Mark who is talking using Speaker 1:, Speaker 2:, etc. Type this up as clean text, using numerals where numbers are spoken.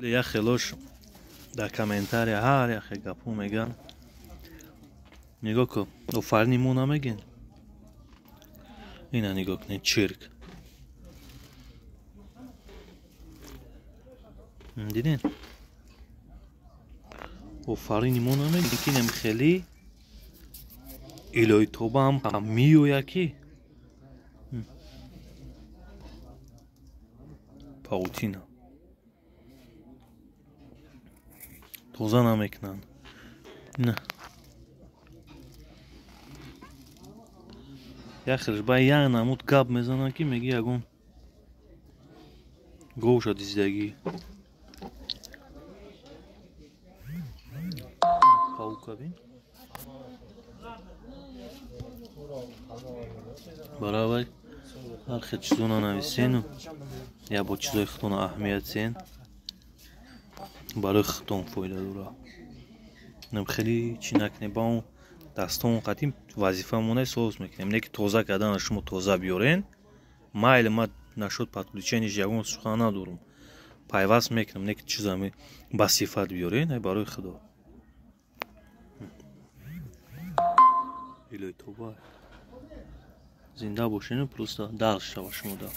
Speaker 1: Як хелош дар комментария ҳар яхе гапҳо меган. Нигоҳ кун, офарини мо намегин. Ина нигоҳ кунед, чирк. Дидин? Офарини мо намегин, ки инам хеле илоҳи тобаам меояд ки паутина тоза намекунанд. На як хелш ба як намуд гап мезананд, ки меги ягон говша диздагӣ. Паука бин, барабар ҳар хел чизона нависену я бо чизои худтона аҳамият сен, барои худтон фоида дорад. Нам хеле чӣ накунем, ба он дастон қатим вазифамона соз мекунем, не ки тоза кардана шумо тоза биёрен. Майли, ма нашуд подключениш ягон сухан надорум, пайваст мекунам, не ки чизами ба сифат биёрен. Ай барои худо, илоҳи тоба, зинда бошену просто дарс шава шумо да.